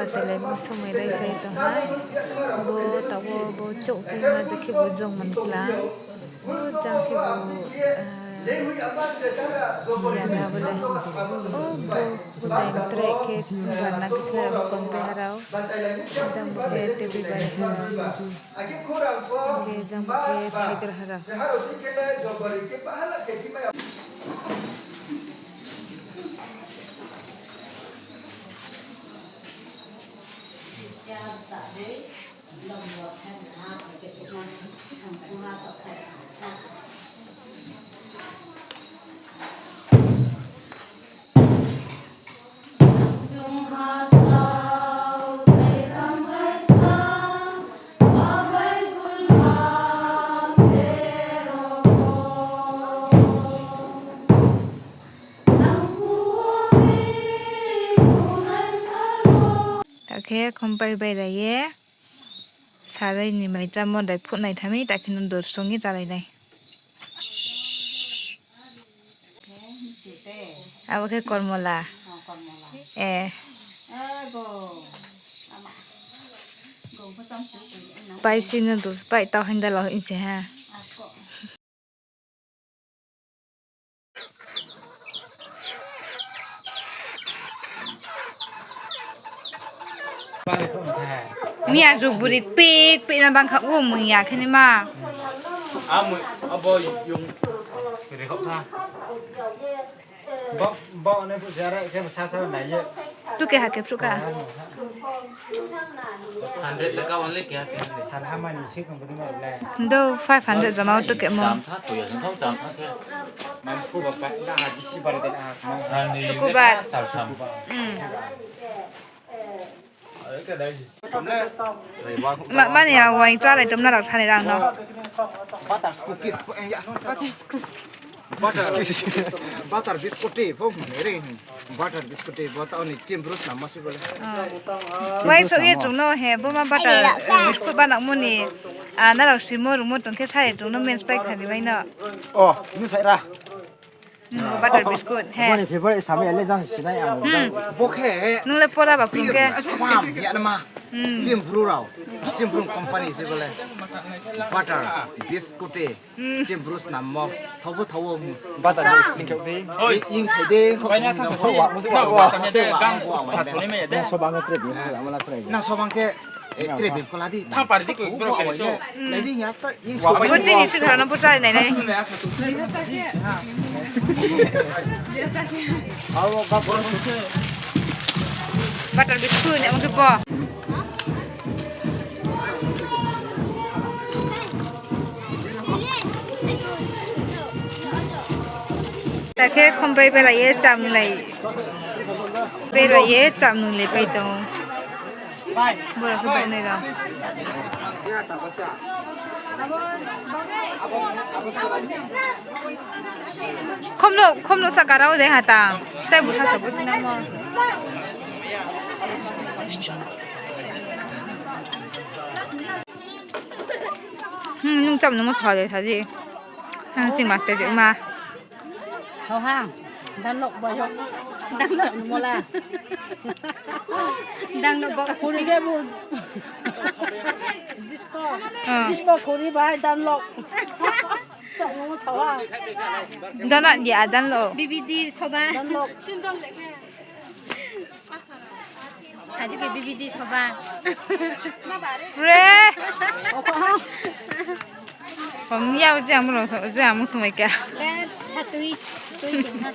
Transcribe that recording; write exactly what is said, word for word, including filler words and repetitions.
Selai mo somoi rai sai tong ha. Bo taoh wo bo chouh khe ma je khe bo jong man kla. Bo jang khe bo, ah, siya na bo le. O bo, bo dai tre khe barna khe chla bo kon pe harao. Jang bo khe tebi bai harao. Khe jang bo khe thaitor harao. Takhe khompai bai rai ye, sarai ni mai tamo dai phut nai thami, takhe no dor song ye chalai nai. Abo khe kormola. Eh. Spicy noodles pai tau hain da lo hing se ha. Miya jug buri pik pik na bangkha o mui ya khe ni ma. A mui, abo yung rekhop tha. Bo, bo ne bu jara khe sa sa nai ye. Tu ke ha khe psu ka. Hundred taka only kya pe? San hamani se kong budi ma le. Do five hundred jama tu ke mo. Jam tha, tu ya, jam tha, jam tha khe. Mam phu ba pa, na ha bisi bare de na ha. Sukubar. Sar sam. Hmm. Ma, mani ya wai chalai tom na rao thani rang no. Butter cookies, eh, ya. Butter cookies. Butter, butter biscuit, bo mane re. Butter biscuit, bo ta oni chim brus na masi bole. Wai so ye chung no he, bo ma butter, eh, biscuit ba nang mo ni. Ah, na rao simo rung mo tong khe sa ye chung no men spai khani bai no. Oh, ini sai ra. Hmm, butter biscuit, he. Boni favorite samai ya le jang sinai ang. Hmm. Bo khe. Nung le pora ba krung khe. Farm, ya nama. Hmm. Chimbru rao. Chimbru company se bole. Butter biscuit e. Hmm. Chimbru snam mo. Thau bo thau o. Butter biscuit khe ni. Ing sai de. Kau ni na thang sa wa. Sa wa. Sa wa. Sa wa. Nang sobang khe tre bi. Nang sobang khe. Eh, tre bel kola di. Thang pari di ko, bro, kene cho. Nai di ya ta, ing so. Bo tini si thara no bo chari nai nai. Butter biscuit, amo khe bo. Takhe khompai belai ye chamlai. Belai ye chamlai pai tong. Borok khe bainai rao. Khomno, khomno saka rao de ha ta. Tai butha sa butha namo. Hmm, nung cham nung ma tha de sa di. Nang ching ma te de ma. Thao ha, danlok bai yo. Danlok mola. Danlok bo. Khuri khe bu. Disco. Ah. Disco khuri bai danlok. Thao ha. Dona dia danlok. B B D soba. Danlok. Tadi ke B B D soba. Re. Kom ya je amro je amung somai kya. Be, ha tui, tui kena.